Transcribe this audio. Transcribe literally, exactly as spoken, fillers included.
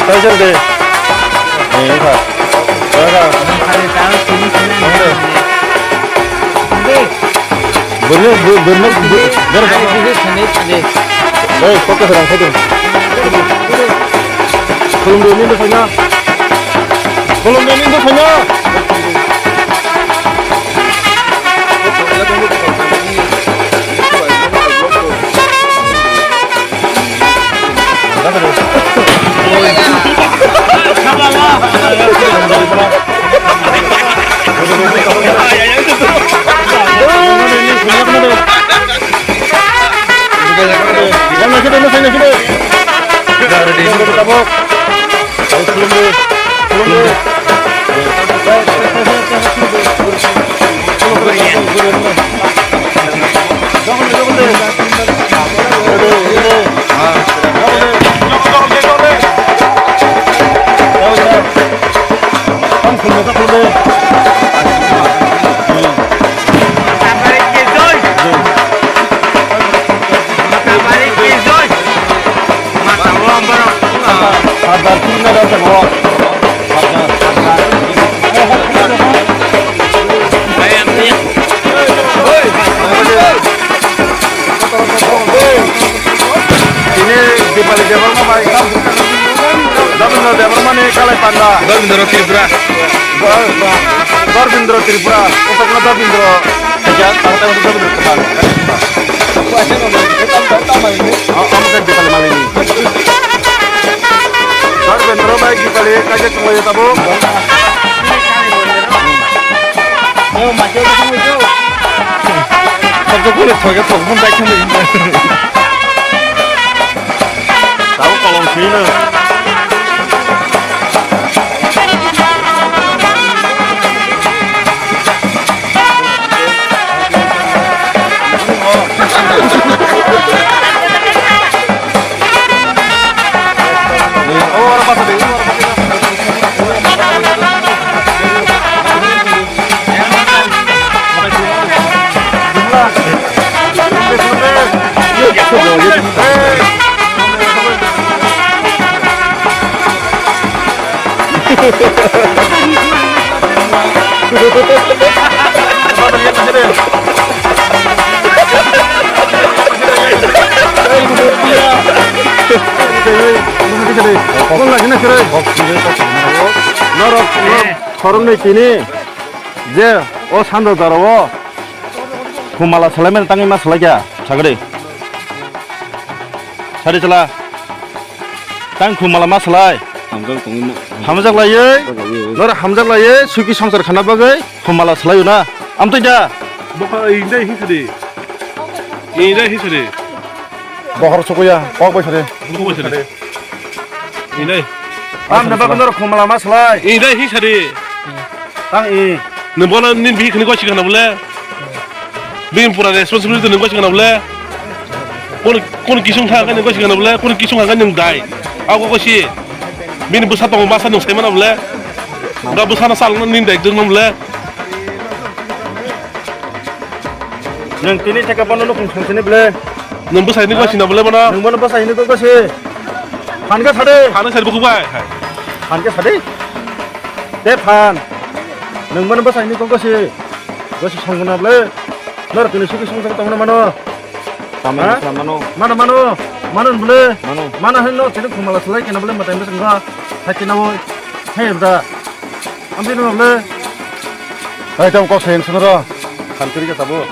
Taisar de. Eh, wngkha. Wngkha. Bwrwino, bw-, bwrwino, bw-, bwrwino. Oi, kok kwthar ang khaidong. Khulumdi nini bwkhaino. Khulumdi nini bwkhaino. Tini Dipali Debbarma bai, Dhabendra Debbarma ni kalai panda. Dhabendra Tripura. Dor-, Darbindra Tripura, kosakma Darbindra. Khaja, tang tang Darbindra Tripura. O, omo khe Dipali Malini. Darbindra bai Dipali kaisa tonglaio tabuk. Sabjak bole thoge thok mun dai khum. Tabuk kolom sini na. Norok, norok, khoroknwi tini je o sando jora o khumala salaimani tangwi ma salaikha, sagri. Sari chala. Tang khumala ma salai. Hamjak tongwi ma. Hamjak laiwi. Hamjak laiwi. Nor hamjak laiwi, suki songsar khana bagwi khumala salaio na. Amtwi da. Bokha indai hisri. Indai hisri. Bohor sukuya, kok bai sari. Kok bai sari. Indai. Am na bagwi nor khumala ma salai. Indai hisri. Tang i. Nwng bono nini bihik hwnwi gosi khana bole? Bini pura responsibility nwng gosi khana bole? Kono, kono kisung thang khe nwng gosi khana bole? Kono kisung hang khe nwng dai. Abo gosi. Bini bwsa tongo masa nwng sai mano bole? Ga bwsano salno nini dai dwngno bole? Nwng tini theke bono nukhung song sini bole? Nwng bwsai ni gosi na bole bono? Nwng bono bwsai ni gosi. Phan khe sade. Phan khe sade bukhuk bai. Phan khe sade. Te phan. Nwng bono bwsai ni gosi. Gosi song na bole. Nor tini suki song tong na mano. Tamo ha? Mano. Mano, mano. Mano bole. Mano. Mano hen no tini khumala salai kena bole matai bwsang ga. Hakina wo. Hey da. Ambi no bole. Hai tam kok sen sunro. Phan kiri ka tabo.